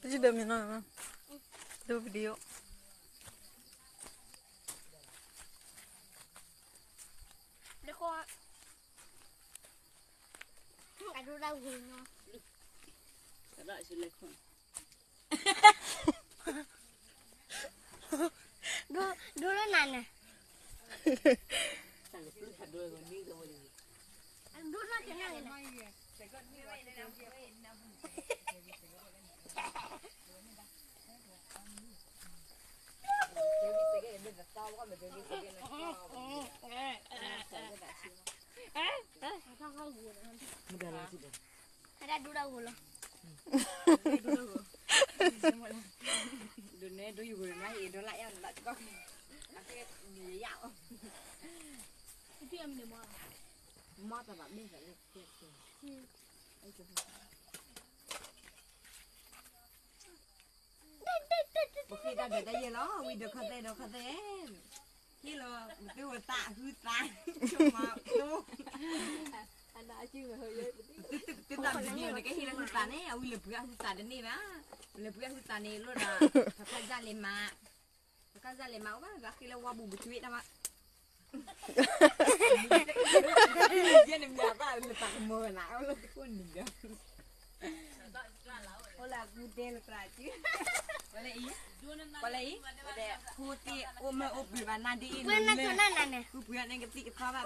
တဒၣ်မ့ၢ်နီၤ, ဒိ video. ဒိၣ်ဒိၣ်လၢနၤန့ၣ်, ဒိၣ်လၢနၤန့ၣ်. အဒၣ်ဒိၣ်ဒၣ်ဂိၤလီၤ, ဒိၣ်န့ၣ်ဒိၣ်ယဂိၤန့ၣ် ဒိၣ်လၢယၤလီၤ, မီၢ်တဘၣ်မ့ၢ်လၢ ပဃ့တၢ်ဒီးတၢ်ယဲၢ်လီၤ, ဝံၤဒီးခီသဲဒီးခီသဲ, ဟ့ၣ်လီၤ မ့ၢ်တဝဲသးဟုသး, ဆိမး, သုတၢ်တမံၤမံၤန့ၣ် ကဟ့ၣ်လၢဟုသးန့ၣ် အဝံၤလၢပှၤဟုသးတန့ၢ်ဘၣ်, လၢပှၤဟုသးန့ၣ်လိၣ်ဒီး ပခါစၢ်လဲၤမး, ပခါစၢ်လဲၤမးအိၣ်ဘၣ် ပှၤဃ့လၢဝါဘူးပသွ့တၢ်ဘၣ် ယဲနမၤဘၣ်လၢတၢ်ကမီၤနၤ အိၣ်လၢတခိၣ်နံၤဒီး အိၣ်လၢအကူတဲလၢသရၣ်စု, ပှၤလၢအံၤ, ပှၤလၢအံၤ, ဝဲဒၣ်ဖိသ့ၣ်အိၣ်မၢအိၣ်ပှဲၤဘၣ်နၤဒ်အံၤ, ဃုပှ့ၤန့ၣ်ကသံၣ်ကသီဘၣ်ဘၣ်,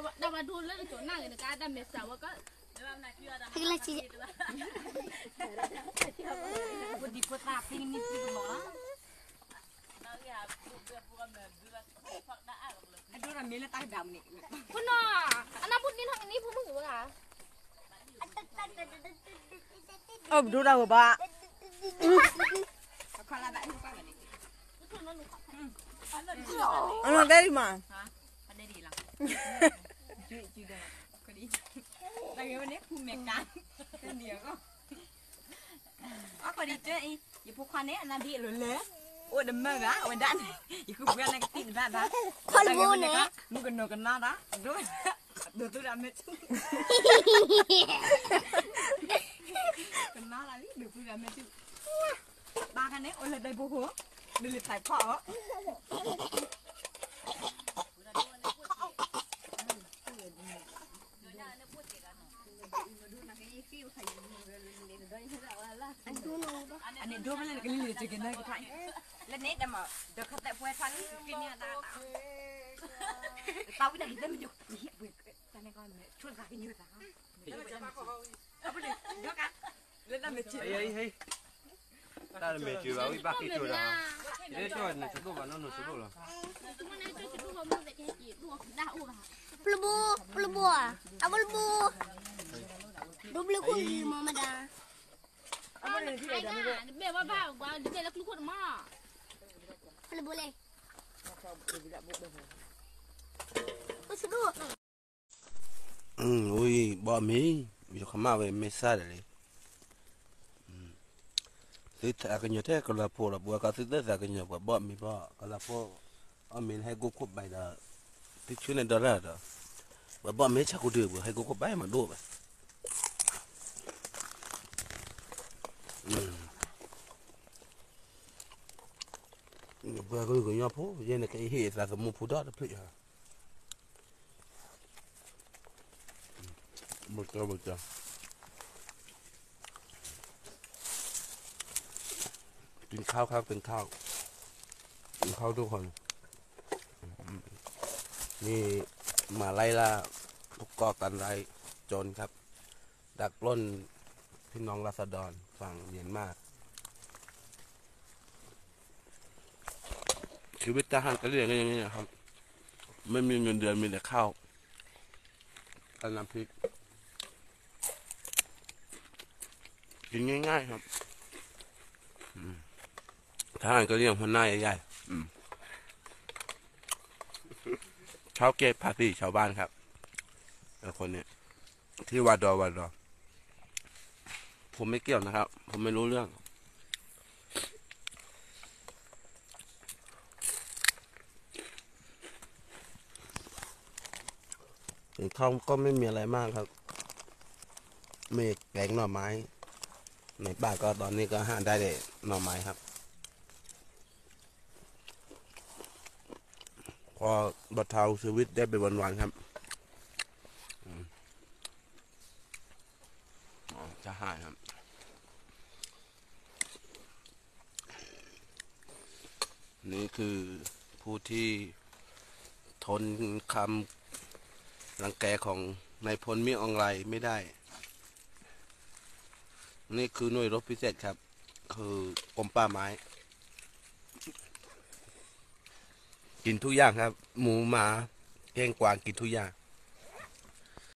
တၢ်ဘၣ်ဒိလၢကတိၤနၢ်ဂ့ၤနကါတၢ်မဲာ်ဆှးဝဲက ဟဲကလၢဆံး, ဖိဒံဖိသၣ်သ့ၣ်ကနံၣ်သ့ၣ်ကမီၤလီၤ အဒိဒီးမ့ၢ်လၢတၢ်ကဒၣ်မန့ၣ်, ဖိနီၤ, အနၢ်ဖိန့ၢ်ထီၣ်န့ၣ် ဖိမုၣ်ကဝဲဂၤ, အိၣ်ပဒိၣ်ဒၣ်ဝဲဘၣ်, အနီၢ်တဲဒံးမး, တၢ်ဂ့ၢ်ဝဲန့ၣ် ဖူမဲာ်ကါ, တနံၤအဂီၢ် အခီဒံးတၢ်အံၤ ယဖိခွါန့ၣ် အနၢ်ဒ့အလိၤလၢ အိၣ်တမၢၢ်ဘၣ် အဝဲဒၣ်န့ၣ် ယဃုပှ့ၤန့ၣ်ကသံၣ်တဘၣ်ဘၣ်, ခီလဘိန့ၣ် မုၣ်ကနီၤကနီၤဒီး ဒိၣ်, ဒိၣ်သူဒၣ်မဲာ်ထူ, ကနီၤလီၤလံ ဒိၣ်သူဒၣ်မဲာ်ထူ, ဘၣ်ခါန့ၣ် အိၣ်လၢဒဲဖိဃိ, ဒ်လၢသးဖီအီၤ အန့ၣ်ဒိၣ်ဖဲလဲၣ်ကလံၤလံၤတက့ၤနၢ်ကထါအံၤ, လၢန့ၣ်တမၤ ဒီးခီသဲးပှဲၤထါလံ က့ၤန့ၢ်အတၢ်တၢ်, တၢ်ဝံၤတၢ်ဒ်သဲမညိး, တၢ်န့ၣ်ကီမ့ၢ်ဆိသးကညိးသး, အပူၤန့ၣ် ဒီကါ, လၢတၢ်မဲာ်ထံ တၢ်တမဲာ်ထံဘၣ် ဝံၣ်ဘၣ်က့ၤကၠိဒၣ်, လၢကၠိနစိဒိၣ်ဘၣ်နီၢ်နစိဒိၣ်လီၤ, ပျုၤဘိ, ပျုၤဘိဧါ, အပျုၤဘိ, ဒိဘျုးခိၣ်ဂ့ၤမၤမဒၤ, တဘ့ၣ်ဘၣ်ဘၣ်ကွၢ် တဘ့ၣ်လၢကျူခိၣ်တမး, ပျုၤဘိလဲၣ်, ပစိဒိၣ် ဝံၤဘီၣ်မ့ၤ, ယကမၣ်ဝဲမ့ၢ်စၢ်ဒၣ်လံ, သုသးကညီၤထဲကလၤဖိဒီး ပှၤကသုသၢသးကညီၤ ပှၤဘီၣ်မ့ၤဘၣ် ကလၤဖိ, အီၣ်မ့ၤလၢဟဲကိၢ်ခိၣ်ဘၣ်ဒီး, သုဆူန့ၣ်ဒီရၣ်ဒီး, ပှၤဘီၣ်မ့ၤဆၣ်ကိၣ်ဒုး ပှၤဟဲကိၢ်ခိၣ်ဘၣ်မးဒိၣ်ဘၣ် ပှၤကလုာ်ကညီဖိ ယဲန့ၣ်ကဟ့ၣ်သးသမူဖိဒီတဖျၢၣ်ယၤ, မတၤမတၤ, กินข้าวครับ กินข้าว, กินข้าวทุกคน, นี่มาไล่ล่าผู้ก่อการร้ายโจรครับ, ดักปล้นพี่น้องราษฎรฝั่งเมียนมา ชีวิตทหารกะเหรี่ยงก็อย่างนี้นะครับ ไม่มีเงินเดือน มีแต่ข้าวกับน้ำพริก กินง่ายๆครับ อืม ทหารกะเหรี่ยงหัวหน้าใหญ่ๆ อืม ชอบเก็บภาษีชาวบ้านครับ ไอ้คนเนี้ย ที่วาดอ วาดอ ผมไม่เกี่ยวนะครับ ผมไม่รู้เรื่อง ถึงท่องก็ไม่มีอะไรมากครับ มีแกงหน่อไม้ ในป่าก็ตอนนี้ก็หาได้แต่หน่อไม้ครับ ก็บรรเทาชีวิตได้ไปวันๆครับ อืม อ๋อ ทหารครับ นี่คือผู้ที่ทนคำรังแกของนายพลมิตรอองไลไม่ได้ นี่คือหน่วยรบพิเศษครับ คือกรมป่าไม้ กินทุกอย่างครับ หมูหมาเก้งกวางกินทุกอย่าง